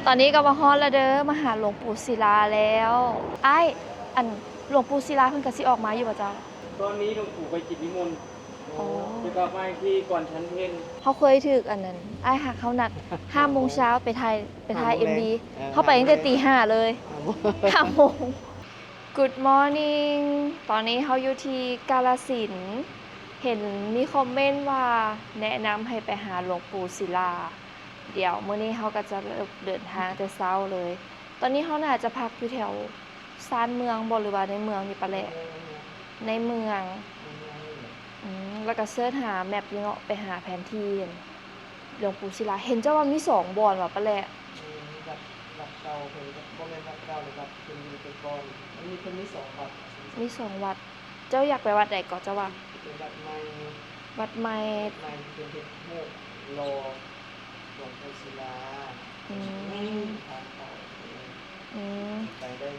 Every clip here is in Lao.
ຕອນນີ້ກໍມາຮອດແລ້ວເດີ ມາຫາຫຼວງປູ່ສິລາແລ້ວ. ອ້າຍ ອັນ ຫຼວງປູ່ສິລາເພິ່ນກໍຊິອອກມາຢູ່ບໍ່ເຈົ້າ? ຕອນນີ້ຫຼວງປູ່ໄປກິດນິມົນ ອໍ ແລ້ວກໍມາທີ່ກ່ອນສັນເພັນ. ເຮົາເຄີຍຖືກອັນນັ້ນ ອ້າຍຮັກເຮົານັດຫ້າໂມງເຊົ້າ ໄປຖ່າຍ ໄປຖ່າຍເອັມວີ ເຮົາໄປຕັ້ງແຕ່ຕີຫ້າເລີຍ ຫ້າໂມງ. Good morning ຕອນນີ້ເຮົາຢູ່ທີ່ກາລະສິນ ເຫັນມີຄອມເມັນວ່າແນະນຳໃຫ້ໄປຫາຫຼວງປູ່ສິລາ. ດຽວມື້ນີ້ເຮົາກໍຈະເລີ່ມເດີນທາງແຕ່ເຊົ້າເລີຍ. ຕອນນີ້ເຮົາໜ້າຈະພັກຢູ່ແຖວຊານເມືອງບໍ່ ຫຼືວ່າໃນເມືອງນີ້ປະແຫຼະ? ໃນເມືອງ. ອືມ ແລ້ວກໍເສີດຫາແມັບຢູ່ເນາະ ໄປຫາແຜນທີ່ ຫຼວງປູ່ສິລາ. ເຫັນເຈົ້າວ່າມີສອງບ່ອນຫວາປະແຫຼະ? ມີວັດ ວັດເກົ່າເພິ່ນ ບໍ່ແມ່ນວັດເກົ່າເລີຍ ວັດເພິ່ນຢູ່ແຕ່ກ່ອນ ມັນມີ ເພິ່ນມີສອງວັດ. ມີສອງວັດ. ເຈົ້າຢາກໄປວັດໃດເກາະເຈົ້າວ່າ? ໄປວັດໃໝ່. ວັດໃໝ່ ວັດໃໝ່ທີ່ເພິ່ນເຮັດຮູບຫຼໍ່ຫຼວງປູ່ສິລາ. ອືມ ທາງເຂົ້າ. ອືມ ໄປເລີຍ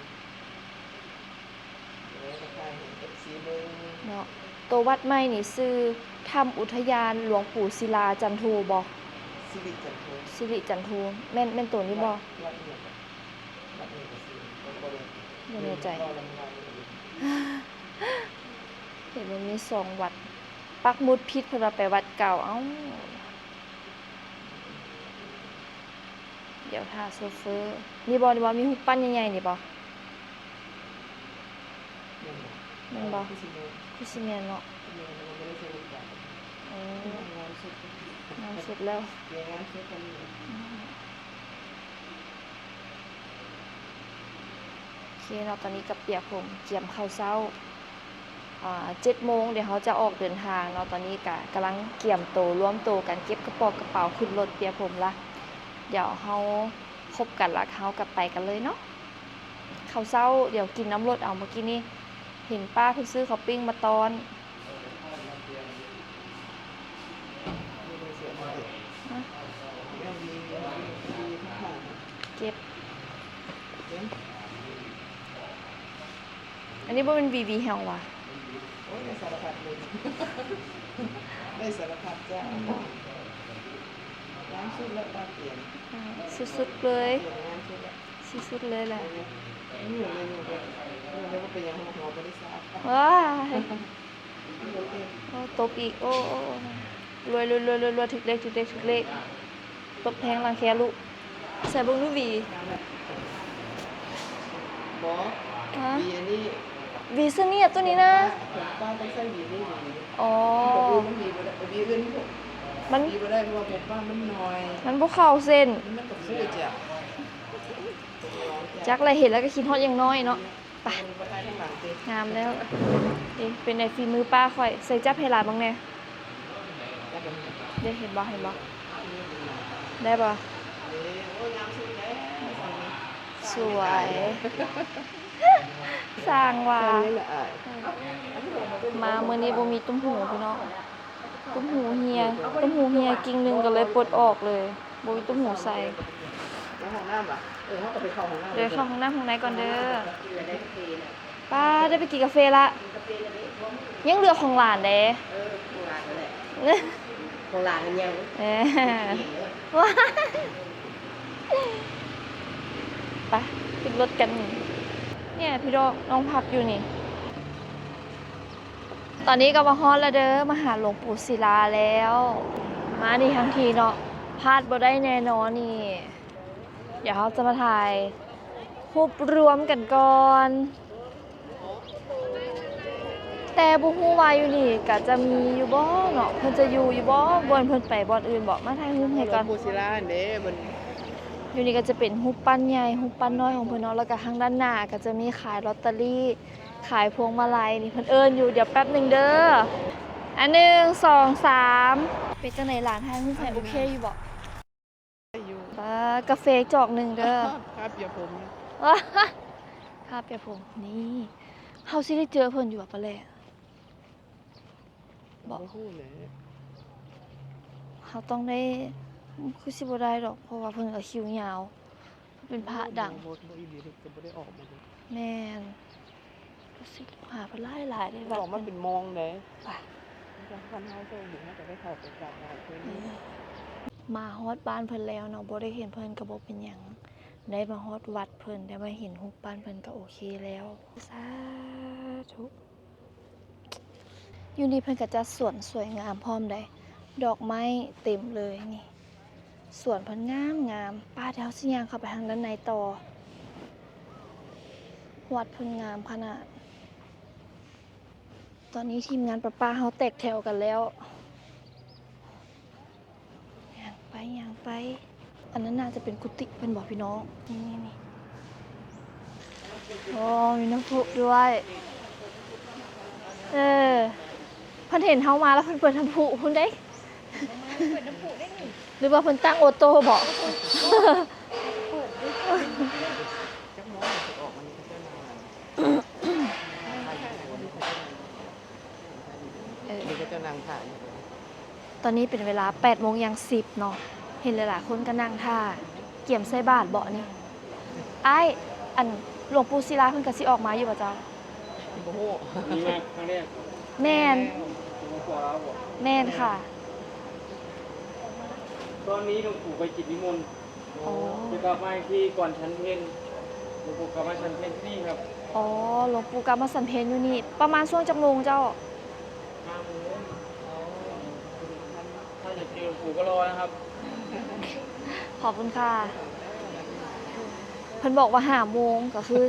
ເອີ ໄປຖ່າຍໃຫ້ເອັຟຊີເບິ່ງເນາະ. ໂຕວັດໃໝ່ນີ້ຊື່ຖ້ຳອຸທະຍານຫຼວງປູ່ສິລາຈັນໂທບໍ່? ສິລິຈັນໂທ. ສິລິຈັນໂທ ແມ່ນ ແມ່ນໂຕນີ້ບໍ່? ວັດ ວັດຫຍັງ? ວັດຫຍັງກໍຊື່ ບໍ່ ບໍ່ແນ່ໃຈ ບໍ່ແນ່ໃຈ. ເຫັນມັນມີສອງວັດ ປັກໝຸດຜິດ ເພິ່ນວ່າໄປວັດເກົ່າ. ເອົ້າ ດຽວຖ້າໂຊເຟີ. ນີ້ບໍ່ ນີ້ບໍ່ ມີຮູບປັ້ນໃຫຍ່ໆນີ້ບໍ່? ແມ່ນບໍ່? ຄືຊິແມ່ນ ຄືຊິແມ່ນເນາະ. ແມ່ນ ແຕ່ວ່າບໍ່ໄດ້ໃສ່ແວ່ນຕາ. ໂອ້ ງາມສຸດ ງາມສຸດແລ້ວ. ແມ່ນ ງາມສຸດ. ອືມ ໂອເຄເນາະ ຕອນນີ້ກໍປຽກຜົມ ກຽມເຂົ້າເຊົ້າ. ອ່າ ເຈັດໂມງ ດຽວເຮົາຈະອອກເດີນທາງເນາະ. ຕອນນີ້ກະກຳລັງກຽມໂຕ ລວມໂຕກັນ ເກັບກະປອກກະເປົາຂຶ້ນລົດ ປຽກຜົມລະ. ດຽວເຮົາຄົບກັນລະ ເຮົາກໍໄປກັນເລີຍເນາະ. ເຂົ້າເຊົ້າ ດຽວກິນນຳລົດເອົາ. ມື້ກີ້ນີ້ເຫັນປ້າເພິ່ນຊື້ເຂົ້າປີ້ງມາຕ້ອນ. ຮະ? ເກັບ. ອັນນີ້ບໍ່ແມ່ນ ວີວີ ເຮົາຫວາ? ໂອ້ຍ ໄດ້ສາລະພັດເລີຍ ໄດ້ສາລະພັດຈ້າ. ງາມສຸດແລ້ວ ປ້າປຽນ. ອ່າ ສຸດໆເລີຍ ປ້າປຽນງາມສຸດແລ້ວ ສຸດໆເລີຍແຫຼະ. ເອີ ເອີ ບໍ່ເປັນຫຍັງ ເຮົາບໍ່ໄດ້ຊາກ. ວ້າຍ. ໂອ້ ຕົບອີກ. ໂອ້ ໂອ້ ລວຍ ລວຍ ລວຍ ລວຍ ຖືກເລກ ຖືກເລກ ຖືກເລກ. ຕົບແພງລັງແຄລຸ. ໃສ່ເບິ່ງດູຫວີ. ບໍ່. ຮະ? ຫວີອັນນີ້ ຫວີຊະນຽດໂຕນີ້ນະ. ຜົມປ້າຕ້ອງໃຊ້ຫວີນີ້ ຫວີນີ້. ອໍ ຫວີອື່ນບໍ່ໄດ້ ຫວີອື່ນ ມັນ ຫວີບໍ່ໄດ້ ເພາະວ່າຜົມປ້າມັນໜ້ອຍ ມັນບໍ່ເຂົ້າເສັ້ນ. ມັນກໍຟູຈະ ຈັກແຫຼະ ເຫັນແລ້ວກໍຄິດຮອດຢ່າງນ້ອຍເນາະ. ໄປ ງາມແລ້ວ. ເອ ເປັນໃດຝີມືປ້າຂ້ອຍ? ໃສ່ຈັບໃຫ້ຫຼານເບິ່ງແດ່. ເດ້ ເຫັນບໍ່ ເຫັນບໍ່? ໄດ້ບໍ່? ສວຍ. ສ້າງວ່າ. ມາມື້ນີ້ບໍ່ມີຕຸ້ມຫູພີ່ນ້ອງ. ຕຸ້ມຫູເຫ່ຍ ຕຸ້ມຫູເຫ່ຍກິ່ງໜຶ່ງກໍເລີຍປົດອອກເລີຍ ບໍ່ມີຕຸ້ມຫູໃສ່. ເດີ ເຂົ້າຫ້ອງນ້ຳ ເອີ ເຮົາກໍໄປເຂົ້າຫ້ອງນ້ຳ ເດີ ເຂົ້າຫ້ອງນ້ຳຫ້ອງໃນກ່ອນເດີ. ປ້າ ໄດ້ໄປກິນກາເຟລະ ຍັງເຫຼືອຂອງຫຼານເດ້. ເອີ ຂອງຫຼານນັ້ນແຫຼະ ຂອງຫຼານມັນຍັງ. ເອີ ໄປຂຶ້ນລົດກັນ. ນີ້ພີ່ນ້ອງ ນ້ອງພັກຢູ່ນີ້. ຕອນນີ້ກໍມາຮອດແລ້ວເດີ ມາຫາຫຼວງປູ່ສິລາແລ້ວ. ມານີ້ທັງທີເນາະ ພາດບໍ່ໄດ້ແນ່ນອນນີ້. ດຽວເຮົາຈະມາຖ່າຍຮູບລວມກັນກ່ອນ. ແຕ່ບໍ່ຮູ້ວ່າຢູ່ນີ້ກະຈະມີຢູ່ບໍ່ເນາະ ເພິ່ນຈະຢູ່ຢູ່ບໍ່ ບ່ອນເພິ່ນໄປບ່ອນອື່ນບໍ່. ມາຖ່າຍຮູບໃຫ້ກ່ອນ. ປູ່ສິລາຫັ້ນເດ້ ເພິ່ນ ຢູ່ນີ້ກໍຈະເປັນຮູບປັ້ນໃຫຍ່ ຮູບປັ້ນນ້ອຍຂອງເພິ່ນເນາະ ແລ້ວກໍທາງດ້ານໜ້າກໍຈະມີຂາຍລອດເຕີຣີ ຂາຍພວງມາໄລນີ້ ເພິ່ນເອີ້ນຢູ່. ດຽວແປັບໜຶ່ງເດີ. ອັນ ໜຶ່ງ ສອງ ສາມ. ເປັນຈັ່ງໃດຫຼານ ຖ່າຍຮູບໃຫ້ໂອເຄຢູ່ບໍ່? ໄດ້ຢູ່. ປາ ກາເຟຈອກໜຶ່ງເດີ. ຄ່າເປຍຜົມ ຄ່າເປຍຜົມ. ນີ້ ເຮົາຊິໄດ້ເຈີເພິ່ນຢູ່ບໍ່ປະແຫຼະ? ບໍ່ ບໍ່ຮູ້ແຫຼະ. ເຮົາຕ້ອງໄດ້ ຄືຊິບໍ່ໄດ້ດອກ ເພາະວ່າເພິ່ນກໍຄິວຍາວ ເພິ່ນເປັນພະດັງ. ບໍ່ ບໍ່ ບໍ່ ອີ່ຫຼີ ເພິ່ນກໍບໍ່ໄດ້ອອກມາເລີຍ. ແມ່ນ. ລູກສິດລູກຫາເພິ່ນຫຼາຍໆເດ້. ອອກມາເປັນໂມງເດ້. ໄປ ຄັນເຮົາໂຊກດີ ເຮົາກໍໄດ້ເຂົ້າໄປກາບໄຫວ້ເພິ່ນ. ເອີ ມາຮອດບ້ານເພິ່ນແລ້ວເນາະ ບໍ່ໄດ້ເຫັນເພິ່ນກໍບໍ່ເປັນຫຍັງ. ໄດ້ມາຮອດວັດເພິ່ນ ໄດ້ມາເຫັນຮູບປັ້ນເພິ່ນກໍໂອເຄແລ້ວ. ສາທຸ. ຢູ່ນີ້ເພິ່ນກໍຈັດສວນສວຍງາມພ້ອມໃດ໋ ດອກໄມ້ເຕັມເລີຍນີ້ ສວນເພິ່ນງາມໆ. ປ້າ ດຽວເຮົາຊິຍ່າງເຂົ້າໄປທາງດ້ານໃນຕໍ່. ວັດເພິ່ນງາມຂະໜາດ. ຕອນນີ້ທີມງານປ້າໆເຮົາແຕກແຖວກັນແລ້ວ. ຍ່າງໄປ ຍ່າງໄປ. ອັນນັ້ນໜ້າຈະເປັນກຸຕິເພິ່ນບໍພີ່ນ້ອງ? ນີ້ໆໆ. ໂອ້ ມີນ້ຳພຸດ້ວຍ. ເອີ ເພິ່ນເຫັນເຮົາມາແລ້ວເພິ່ນເປີດນ້ຳພຸພຸ້ນເດ້. ເປີດນ້ຳພຸໄດ້ນີ້ ຫຼືວ່າເພິ່ນຕັ້ງໂອໂຕ້ບໍ? ເປີດເດ້. ເອີ ນີ້ເຂົາເຈົ້ານັ່ງຖ້າຢູ່. ຕອນນີ້ເປັນເວລາແປດໂມງຢ່າງສິບເນາະ ເຫັນຫຼາຍໆຄົນກໍນັ່ງຖ້າກຽມໃສ່ບາດເບາະນີ້. ອ້າຍ ອັນ ຫຼວງປູ່ສິລາເພິ່ນກໍຊິອອກມາຢູ່ບໍ່ເຈົ້າ? ບໍ່ຮູ້ ນີ້ມາຄັ້ງແລກ. ແມ່ນ ແມ່ນ. ຫຼວງປູ່ລາວບໍ່? ແມ່ນຄ່ະ. ຕອນນີ້ຫຼວງປູ່ໄປກິດນິມົນ. ອໍ ຈະກັບມາອີກທີກ່ອນສັນເພັນ. ຫຼວງປູ່ກັບມາສັນເພັນທີ່ນີ້ຄັບ. ອໍ ຫຼວງປູ່ກັບມາສັນເພັນຢູ່ນີ້ ປະມານຊ່ວງຈັກໂມງເຈົ້າ? ຫ້າໂມງ. ອໍ ຖ້າຢາກເຈີຫຼວງປູ່ກໍລໍນະຄັບ. ຂອບຄຸນຄ່ະ. ເພິ່ນບອກວ່າຫ້າໂມງ ກໍຄື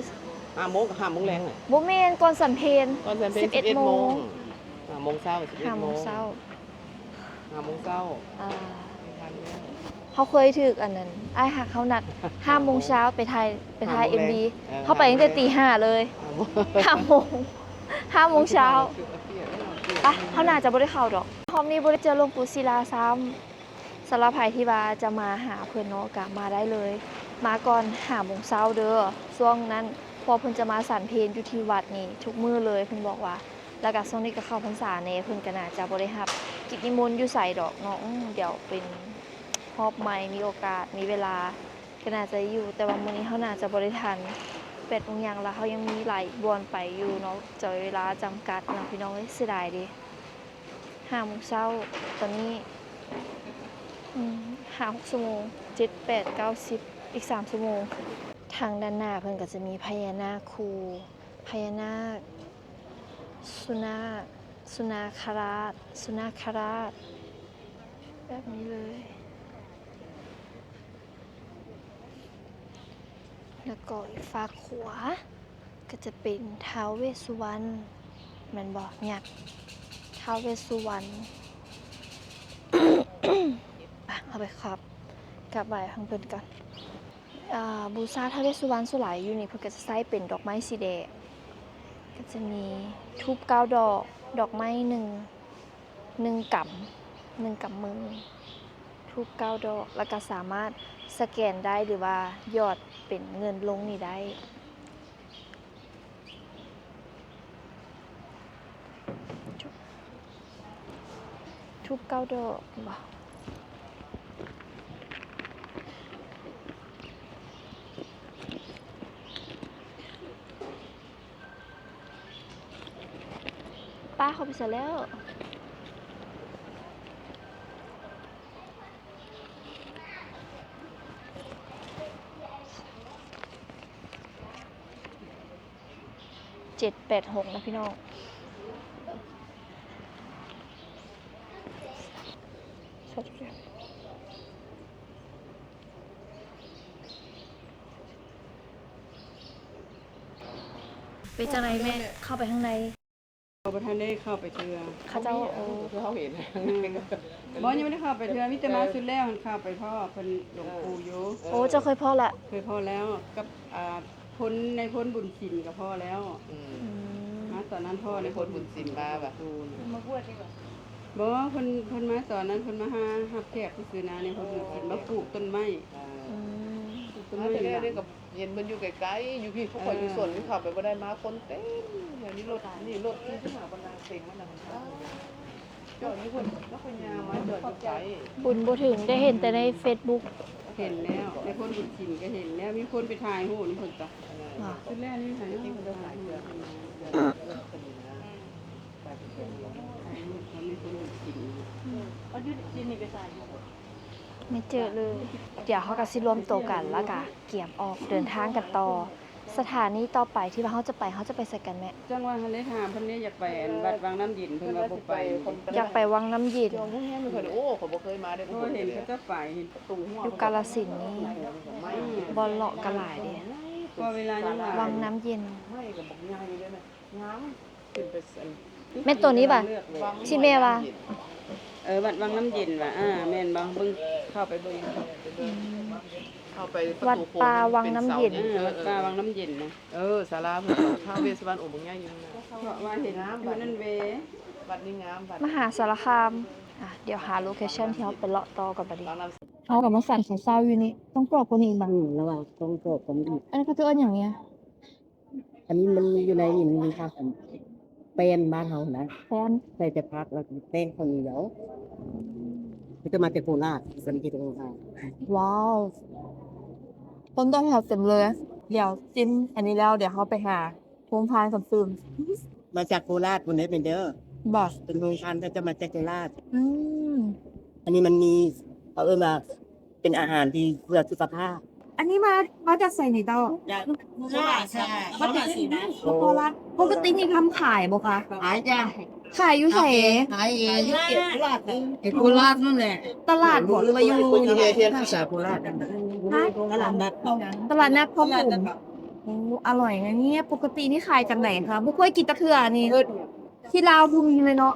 ຫ້າໂມງ ກໍຫ້າໂມງແລງ. ບໍ່ແມ່ນ ກ່ອນສັນເພັນ. ກ່ອນສັນເພັນສິບເອັດໂມງ. ຫ້າໂມງເຊົ້າ ສິບເອັດໂມງ. ຫ້າໂມງເຊົ້າ. ຫ້າໂມງເຊົ້າ. ອ່າ ເຮົາເຄີຍຖືກອັນນັ້ນ ອ້າຍຮັກເຮົານັດຫ້າໂມງເຊົ້າ ໄປຖ່າຍ ໄປຖ່າຍເອັມວີ. ເຮົາໄປຕັ້ງແຕ່ຕີຫ້າເລີຍ. ຫ້າໂມງ ຫ້າໂມງເຊົ້າ. ໄປ ເຮົາໜ້າຈະບໍ່ໄດ້ເຂົ້າດອກ. ຮອບນີ້ບໍ່ໄດ້ເຈີຫຼວງປູ່ສິລາຊ້ຳ. ສຳລັບໃຜທີ່ວ່າຈະມາຫາເພິ່ນເນາະ ກະມາໄດ້ເລີຍ. ມາກ່ອນຫ້າໂມງເຊົ້າເດີ ຊ່ວງນັ້ນ ເພາະເພິ່ນຈະມາສັນເພັນຢູ່ທີ່ວັດນີ້ທຸກມື້ເລີຍ ເພິ່ນບອກວ່າ. ແລ້ວກະຊ່ວງນີ້ກະເຂົ້າພັນສາແດ່ ເພິ່ນກະໜ້າຈະບໍ່ໄດ້ຮັບກິດນິມົນຢູ່ໃສດອກເນາະ. ອື ດຽວເປັນຮອບໃໝ່ ມີໂອກາດ ມີເວລາກະໜ້າຈະຢູ່ ແຕ່ວ່າມື້ນີ້ເຮົາໜ້າຈະບໍ່ໄດ້ທັນ ແປດໂມງຫຍັງ ແລ້ວເຮົາຍັງມີຫຼາຍບ່ອນໄປຢູ່ເນາະ. ຈະເວລາຈຳກັດເນາະ ພີ່ນ້ອງເອີຍ ເສຍດາຍເດ. ຫ້າໂມງເຊົ້າ ຕອນນີ້ ອືມ ຫ້າຫົກຊົ່ວໂມງ ເຈັດ ແປດ ເກົ້າ ສິບ ອີກສາມຊົ່ວໂມງ. ທາງດ້ານໜ້າເພິ່ນກໍຈະມີພະຍານາກຄູ່ ພະຍານາກສຸນາ ສຸນາຄະລາດ ສຸນາຄະລາດ ແບບນີ້ເລີຍ. ແລ້ວກໍອີກຟາກຂວາ ກໍຈະເປັນທ້າວເວດສຸວັນ ແມ່ນບໍ່? ຍັກທ້າວເວດສຸວັນ. ໄປ ເຮົາໄປຂັບ ກັບໄຫວ້ທາງເພິ່ນກ່ອນ. ອ່າ ບູຊາທ້າວເວດສຸວັນສ່ວນຫຼາຍຢູ່ນີ້ ເພິ່ນກໍຈະໃຊ້ເປັນດອກໄມ້ສີແດງ ກໍຈະມີທູບເກົ້າດອກ ດອກໄມ້ໜຶ່ງ ໜຶ່ງກຳ ໜຶ່ງກຳມື ທູບເກົ້າດອກ ແລ້ວກະສາມາດສະແກນໄດ້ ຫຼືວ່າຫຍອດເປັນເງິນລົງນີ້ໄດ້. ທູບເກົ້າດອກ ເຫັນບໍ່? ປ້າເຂົ້າໄປໃສແລ້ວ? ເຈັດແປດຫົກນະພີ່ນ້ອງ. ເປັນຈັ່ງໃດແມ່? ເຂົ້າໄປທາງໃນ. ເຂົາບໍ່ທັນໄດ້ເຂົ້າໄປເທື່ອ. ເຂົາເຈົ້າ ໂອ້ ຄືເຮົາເຫັນ ອືມ ບໍ່ ຍັງບໍ່ໄດ້ເຂົ້າໄປເທື່ອ ມີແຕ່ມາຊຸດແລ້ວຫັ້ນ ເຂົ້າໄປພໍ້ເພິ່ນ ເອີ ຫຼວງປູ່ຢູ່. ເອີ ໂອ້ ເຈົ້າເຄີຍພໍ້ລະ? ເຄີຍພໍ້ແລ້ວ ກັບ ອ່າ ພົນ ນາຍພົນບຸນສິນກໍພໍ້ແລ້ວ. ອືມ ອືມ ມາຕອນນັ້ນພໍ້ ນາຍພົນບຸນສິນມາຫວາ? ມາບວດນີ້ຫວາ? ບໍ່ ເພິ່ນ ເພິ່ນມາຕອນນັ້ນ ເພິ່ນມາຫາຮັບແຂກຊື່ໆນະ ນາຍພົນບຸນສິນມາປູກຕົ້ນໄມ້. ເອີ ອືມ ປູກຕົ້ນໄມ້ ມາແຕ່ແລກນີ້ກໍ ເຫັນເພິ່ນຢູ່ໄກໆ ຢູ່ພີ້ ພວກຂ້ອຍຢູ່ສວນ ເອີ ນີ້ເຂົ້າໄປບໍ່ໄດ້ ມາຄົນເຕັມ. ແຖວນີ້ລົດ ນີ້ລົດທີ່ເພິ່ນເອົາບັນດາເຕັງມານຳ ເອີ ຈອດຢູ່ພຸ້ນ ແລ້ວຂ້ອຍຍ່າງມາຈອດຢູ່ໃກ້. ບຸນບໍ່ເຖິງ ໄດ້ເຫັນແຕ່ໃນເຟສບຸກ. ເຫັນແລ້ວ ໃນຄົນບຸນສິນກໍເຫັນແລ້ວ ມີຄົນໄປຖ່າຍຮູບນຳເພິ່ນກະ. ເອີ ສຸດແລ້ວນີ້ຖ່າຍຮູບ ເພິ່ນເດີນສາຍເຄືອ ເພິ່ນມາເດີນເຮືອນເພິ່ນນີ້ນະ ໄປເພິ່ນເດີນ ຖ່າຍຮູບ ເຂົາມີຄົນບຸນສິນ. ເອີ ເຂົາຢູ່ດິນນີ້ໄປຖ່າຍຢູ່. ໄມ່ເຈີເລີຍ. ດຽວເຮົາກໍຊິລວມໂຕກັນ ແລ້ວກໍກຽມອອກເດີນທາງກັນຕໍ່. ສະຖານີຕໍ່ໄປທີ່ວ່າເຮົາຈະໄປ ເຮົາຈະໄປໃສກັນແມ່? ຈັ່ງວ່າຫັ້ນເດ້ ຖາມເພິ່ນເດ້ ຢາກໄປອັນວັດວັງນ້ຳເຢັນ ເພິ່ນວ່າບໍ່ໄປ. ຢາກໄປວັງນ້ຳເຢັນ. ໂອ້ ຂ້ອຍບໍ່ເຄີຍມາເດ້. ເພາະວ່າເຫັນເຂົາເຈົ້າໄປ ເຫັນປະຕູຫົວ ຢູ່ກາລະສິນນີ້ ອືມ ບ່ອນເລາະກໍຫຼາຍເດ້. ເພາະເວລາຍັງຫຼາຍ ວັງນ້ຳເຢັນ ໄມ້ກໍບັກໃຫຍ່ເດ້ນະ. ງາມ ຂຶ້ນໄປອັນ ແມ່ນໂຕນີ້ປະ ທີ່ແມ່ວ່າ? ເອີ ວັດວັງນ້ຳເຢັນວ່າ ອ່າ ແມ່ນບໍ່? ເບິ່ງ ເຂົ້າໄປເບິ່ງ ອືມ ເຂົ້າໄປປະຕູໂຂງ ວັດປ່າວັງນ້ຳເຢັນ. ເອີ ວັດປ່າວັງນ້ຳເຢັນນະ. ເອີ ສາລາເພິ່ນ ທ້າວເວດສຸວັນ ອົງບັກໃຫຍ່ຢູ່ນັ້ນນະ. ເພາະວ່າເຫັນຢູ່ນັ້ນເວ ວັດນີ້ງາມ ວັດມະຫາສາລະຄາມ. ອ່ະ ດຽວຫາໂລເຄຊັນທີ່ເຮົາໄປເລາະຕໍ່ກັນບາດນີ້. ເຮົາກໍມາສັນເຊົ້າຢູ່ນີ້ ຕ້ອງກອກວ່ານີ້ອີກບໍ່? ອືມ ລະຫວ່າງຕ້ອງກອກວ່ານີ້ອີກ. ອັນນີ້ເຂົາເອີ້ນຫຍັງນີ້? ອັນນີ້ມັນຢູ່ໃນນີ້ ມັນມີຄ່າຂອງແປ້ນບ້ານເຮົານະ. ແປ້ນ ໃສ່ແຕ່ຜັກ ແລ້ວກໍແປ້ງເຂົ້າໜຽວ. ເຂົາຈະມາແຕ່ໂຄລາດ ສັງເກດເບິ່ງ. ວ້າວ ຕົ້ນດອກເຫັດເຕັມເລີຍ. ດຽວກິນອັນນີ້ແລ້ວ ດຽວເຮົາໄປຫາໂຮງທານກັນຕື່ມ. ມາຈາກໂຄລາດພຸ້ນເດ້ແມ່ນເດີ. ບໍ່ ເປັນໂຮງທານ ເຂົາຈະມາຈາກໂຄລາດ. ອືມ ອັນນີ້ມັນມີ ເຂົາເອີ້ນວ່າ ເປັນອາຫານທີ່ເພື່ອສຸຂະພາບ. ອັນນີ້ມາ ມາຈາກໃສນີ້ເຈົ້າ? ຈາກໂຄລາດ. ມາຈາກໂຄລາດ. ປົກກະຕິນີ້ທຳຂາຍບໍ່ຄະ? ຂາຍຈ້າ. ຂາຍຢູ່ໃສ? ຂາຍຢູ່ເຂດໂຄລາດ. ເຂດໂຄລາດນັ້ນແຫຼະ. ຕະຫຼາດບໍ່ ຫຼືວ່າຢູ່ ຢູ່ເຂດສາໂຄລາດ? ຮະ? ຕະຫຼາດນັດ ຕະຫຼາດນັດຄອງຖົມ. ໂອ້ ອະລ່ອຍນະນີ້. ປົກກະຕິນີ້ຂາຍຈັ່ງໃດຄະ? ບໍ່ເຄີຍກິນຈັກເທື່ອນີ້. ທີ່ລາວບໍ່ມີເລີຍເນາະ.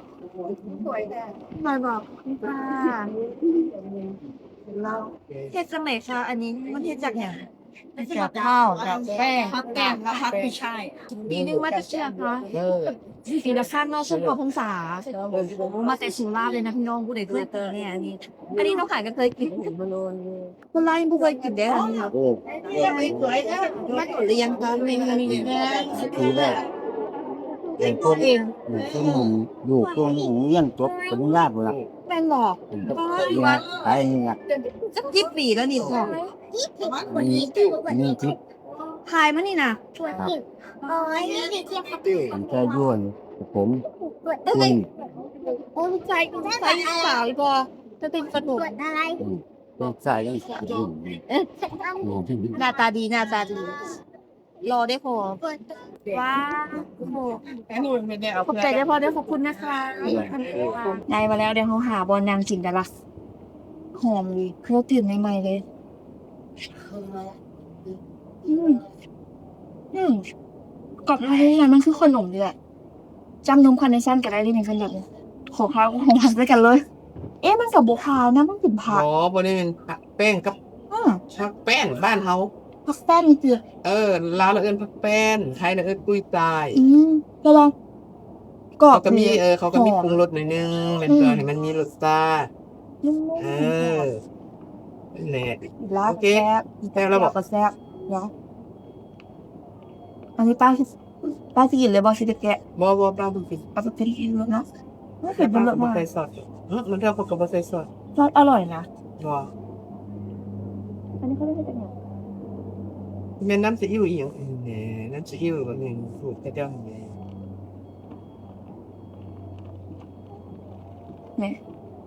ສວຍແທ້. ມາບອກ ເຮັດຈັ່ງໃດຄະ? ອັນນີ້ມັນເຮັດຈາກຫຍັງ? ຈາກເຂົ້າ ຈາກແປ້ງ ຜັກແປ້ງ ແລ້ວຜັກກຸຍຊ່າຍ. ປີໜຶ່ງມາຈັກເທື່ອຄະ? ເອີ ປີລະຄັ້ງເນາະ. ຊຸມເຂົ້າພັນສາ. ໂອ້ ມາແຕ່ສຸລາດເລີຍນະພີ່ນ້ອງ. ຜູ້ໃດເຄີຍກິນແດ່ອັນນີ້? ອັນນີ້ນ້ອງຫາຍກໍເຄີຍກິນ. ຄົນລາວຍັງບໍ່ເຄີຍກິນເດ້. ໂອ້ ມັນລຽນຕາມເມນູນີ້ແຫຼະ. ຄືແບບ ເປັນຄົນ ເປັນຄົນຢູ່ ຢູ່ໂຮງຮຽນຈົບປະລິນຍາພຸ້ນລະ. ແມ່ນບໍ່? ອືມ ຂາຍນີ້ລະ. ຈັກ ຈັກປີແລ້ວນີ້ພໍ່? ມີ ມີ ຂາຍມານີ້ນະ? ຕັ້ງແຕ່ຢູ່ ອັນ ປະຖົມ ເອີຍ ອາຍຸສາວອີ່ບໍ່? ຈະເປັນຂະໜົມ ອືມ ເປັນສາຍຍັງຂາຍຢູ່. ໜ້າຕາດີ ໜ້າຕາດີ. ລໍເດ້ພໍ່. ວ້າວ ຂອບໃຈເດ້ພໍ່ເດີ. ຂອບຄຸນນະຄະ. ໄດ້ມາແລ້ວ. ດຽວເຮົາຫາບ່ອນນັ່ງກິນກັນລະ. ຫອມດີ. ເຂົ້າຕື່ມໃໝ່ໆເລີຍ. ອືມ ອືມ ກອບມາເລີຍ. ມັນຄືຂະໜົມນີ້ແຫຼະ. ຈ້ຳນົມຄາເນຊັນກໍໄດ້ເດ້ນີ້ ຄັນຢາກ. ຂອງຄາວຂອງຫວານໃສ່ກັນເລີຍ. ເອະ ມັນກໍບໍ່ຄາວນະ ມັນເປັນຜັກ. ອໍ ບໍ່ໄດ້ແມ່ນຜັກແປ້ນກັບ ອືມ ຜັກແປ້ນບ້ານເຮົາ. ຜັກແປ້ນນີ້ຕິ? ເອີ ລາວລະເອີ້ນຜັກແປ້ນ ໄທລະເອີ້ນກຸຍຕາຍ. ອືມ ແຕ່ວ່າກອບ ເຂົາກໍມີ ເອີ ເຂົາກໍມີ ຫອມ ປຸງລົດໜ້ອຍໜຶ່ງ ແມ່ນບໍ່? ອືມ ໃຫ້ມັນມີລົດຊາດ. ອືມ ເອີ ແຫຼະ. ລາວ ໂອເຄ ແຊບ ແຊບແລ້ວບໍ່? ແຊບເນາະ. ອັນນີ້ປ້າ ປ້າຊິກິນເລີຍບໍ່? ຊິໄດ້ແກະ. ບໍ່ ບໍ່ ປ້າບໍ່ກິນ. ປ້າບໍ່ກິນເນາະ. ມັນເຜັດບໍ່ເລີດມາກ. ບໍ່ໃສ່ຊອດ. ອື ມັນເທື່ອເຂົາກໍບໍ່ໃສ່ຊອດ. ຊອດອະລ່ອຍນະ. ບໍ່. ອັນນີ້ເຂົາເຮັດຈາກຫຍັງ? ແມ່ນນ້ຳຊີອິ້ວອີ່ຫຍັງແດ່? ນ້ຳຊີອິ້ວ ອັນນີ້ສູດຂະເຈົ້າຫັ້ນແດ່. ນີ້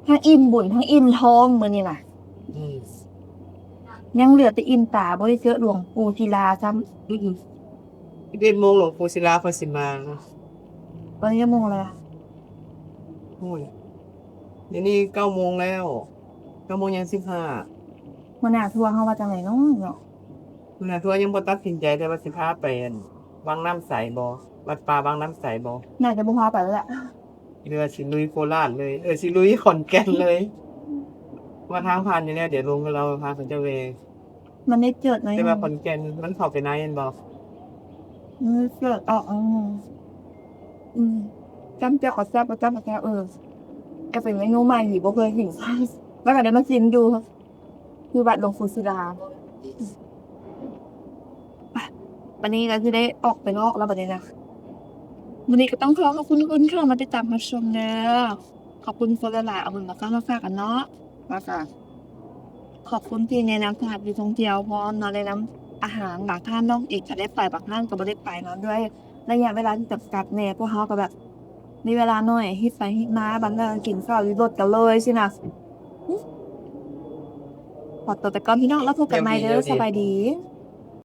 ທັງອີ່ມບຸນ ທັງອີ່ມທ້ອງມື້ນີ້ນະ. ອືມ ຍັງເຫຼືອແຕ່ອີ່ມຕາ ບໍ່ໄດ້ເຈີຫຼວງປູ່ສີລາຊ້ຳ. ອືມ ສິບເອັດໂມງ ຫຼວງປູ່ສີລາເພິ່ນຊິມາ. ຕອນນີ້ຈັກໂມງແລ້ວ? ໂອ້ຍ ດຽວນີ້ເກົ້າໂມງແລ້ວ. ເກົ້າໂມງຍັງສິບຫ້າ. ຫົວໜ້າທົວເຮົາວ່າຈັ່ງໃດເນາະ? ຫົວໜ້າທົວຍັງບໍ່ຕັດສິນໃຈເລີຍວ່າຊິພາໄປ ອັນ ວັງນ້ຳໃສບໍ່? ວັດປ່າວັງນ້ຳໃສບໍ່? ໜ້າຈະບໍ່ພາໄປແລ້ວແຫຼະ. ຫຼືວ່າຊິລຸຍໂຄລາດເລີຍ? ເອີ ຊິລຸຍຂອນແກ່ນເລີຍ. ວ່າທາງຜ່ານຢູ່ແລ້ວ ດຽວລົງແລ້ວພາເຂົາເຈົ້າແວ່. ມັນໄດ້ເຈີດໜ້ອຍ ແຕ່ວ່າຂອນແກ່ນມັນເຂົ້າໄປໃນແມ່ນບໍ່? ມັນເຈີດອອກ. ອືມ ອືມ ຈ້ຳແຈ່ວກໍແຊບ ບໍ່ຈ້ຳກໍແຊບ. ເອີ ກໍເປັນເມນູໃໝ່ທີ່ບໍ່ເຄີຍກິນ ແລ້ວກໍໄດ້ມາກິນຢູ່ ທີ່ວັດຫຼວງປູ່ສີລາ. ບາດນີ້ກໍຊິໄດ້ອອກໄປນອກແລ້ວບາດນີ້ນະ. ມື້ນີ້ກໍຕ້ອງຂໍຂອບຄຸນທຸກຄົນທີ່ເຂົ້າມາຕິດຕາມຮັບຊົມເດີ. ຂອບຄຸນຄົນຫຼາຍໆ ເອົາບຸນມາຝາກມາຝາກກັນເນາະ. ແລ້ວກໍຂອບຄຸນທີ່ແນະນຳສະຖານທີ່ທ່ອງທ່ຽວພ້ອມເນາະ, ແນະນຳອາຫານ. ບາງທ່ານນ້ອງເອງກໍໄດ້ໄປ, ບາງທ່ານກໍບໍ່ໄດ້ໄປເນາະ, ດ້ວຍໄລຍະເວລາທີ່ຈຳກັດແດ່. ພວກເຮົາກໍແບບມີເວລາໜ້ອຍ, ຮີບໄປຮີບມາ, ບາງເທື່ອກໍກິນເຂົ້າຢູ່ລົດກັນເລີຍຊີ້ນະ. ຂໍຕົວໄປກ່ອນພີ່ນ້ອງ ແລ້ວພົບກັນໃໝ່ເດີ ສະບາຍດີ.